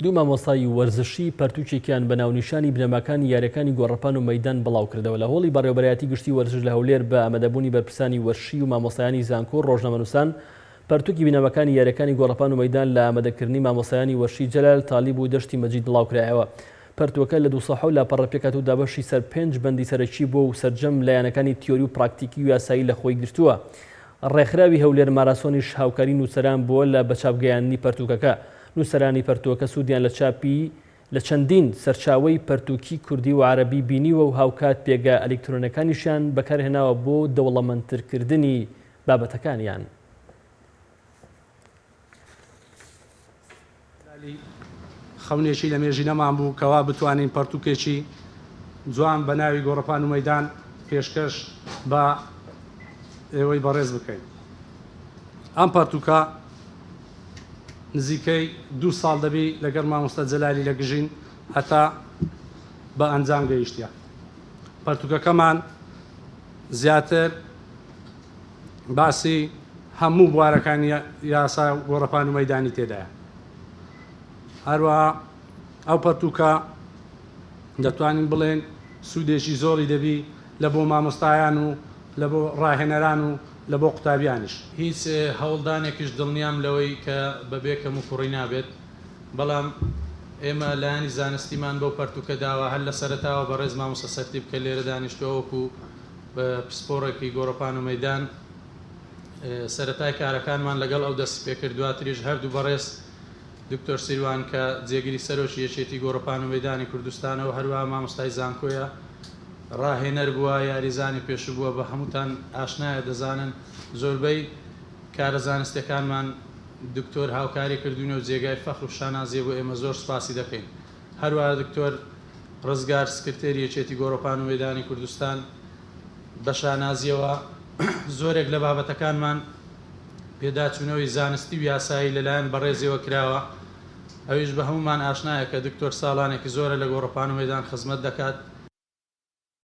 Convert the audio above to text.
دوو مامۆستای وەرزشی پەرتووکێکیان بە ناونیشانی بنەماکانی یارییەکانی گۆڕەپان و مەیدان بڵاوکردەوە. لە هۆڵی بەڕێوەبەرایەتی گشتی وەرزش لە هەولێر بە ئامادەبوونی بەرپرسانی وەرشی و مامۆستایانی زانکۆ و ڕۆژنامەنووسان پەرتووکی بنەماکانی یارییەکانی گۆڕەپان و مەیدان لە ئامادەکردنی مامۆستایانی وەرشی جەلال تالیب و دەشتی مەجید بڵاوکرایەوە. پەرتووەکە لە 207 لاپەڕە پێکهاتووە و دابەشی سەر پێنج بەندی سەرەکی بووە و سەرجەم لایەنەکانی تیۆری و پراکتیکی و یاسایی لەخۆی گرتووە. ڕێکخراوی هەولێر ماراسۆنیش هاوکاری نووسەران بووە لە بەچاپگەیاندنی پەرتووکەکە. نووسەرانی پەرتووەکە سوودیان لە چاپی لە چەندین سەرچاوەی پەرتووکی کوردی و عەرەبی بینیوە و هاوکات پێگە ئەلیکترۆنیەکانیشیان بەکارهێناوە بۆ دەوڵەمەندترکردنی بابەتەکانیان. خەونێکی لە مێژینەمان بوو کەوا بتوانین پەرتووکێکی جوان بە ناوی گۆڕەپان و مەیدان پێشکەش بە ئێوەی بەڕێز بکەین. ئەم پەرتووکە نزیکەی دوو ساڵ دەبی لەگەڵ مامۆستا جەلالی لە گژین هەتا بە ئەنجام گەیشتە. پەرتووکەکەمان زیاتر باسی هەموو بوارەکانی یاسا و گۆڕەپان و مەیدانی تێدایە. هەروەها ئەو پەرتووکە دەتوانین بڵێن سوودێکی زۆری دەبی لە بۆ مامۆستایان و لە بۆ ڕاهێنەران و لە بۆ قوتابیانیش. هیچ هەوڵدانێکیش دڵنیام لەوەی کە بەبێ کەموکوڕی نابێت، بەڵام ئێمە لایەنی زانستیمان بەو پەرتووکە داوە، هەر لە سەرەتاوە بەڕێز مامۆستا سەرتیپ کە لێرە دانیشتووە وەکو پسپۆڕێکی گۆڕەپان و مەیدان سەرەتای کارەکانمان لەگەڵ ئەو دەستی پێکرد، دواتریش هەردوو بەڕێز دکتۆر سیروان کە جێگری سەرۆکی یەکێتی گۆڕەپان و مەیدانی کوردستانە و هەروەها مامۆستای زانکۆیە، ڕاهێنەر بووە، یاریزانی پێشوو بووە، بە هەمووتان ئاشنایە دەزانن زۆربەی کارە زانستیەکانمان دکتۆر هاوکاری کردوینە و جێگای فەخر و شانازیە بۆ ئێمە زۆر سوپاسی دەکەین. هەروەها دکتۆر ڕزگار سکرتێری یەکێتی گۆڕەپان و مەیدانی کوردستان بە شانازیەوە زۆرێک لە بابەتەکانمان پێداچوونەوەی زانستی و یاسایی لەلایەن بەڕێزیەوە کراوە، ئەویش بە هەموومان ئاشنایە کە دکتۆر ساڵانێکی زۆرە لە گۆڕەپان و مەیدان خزمەت دەکات.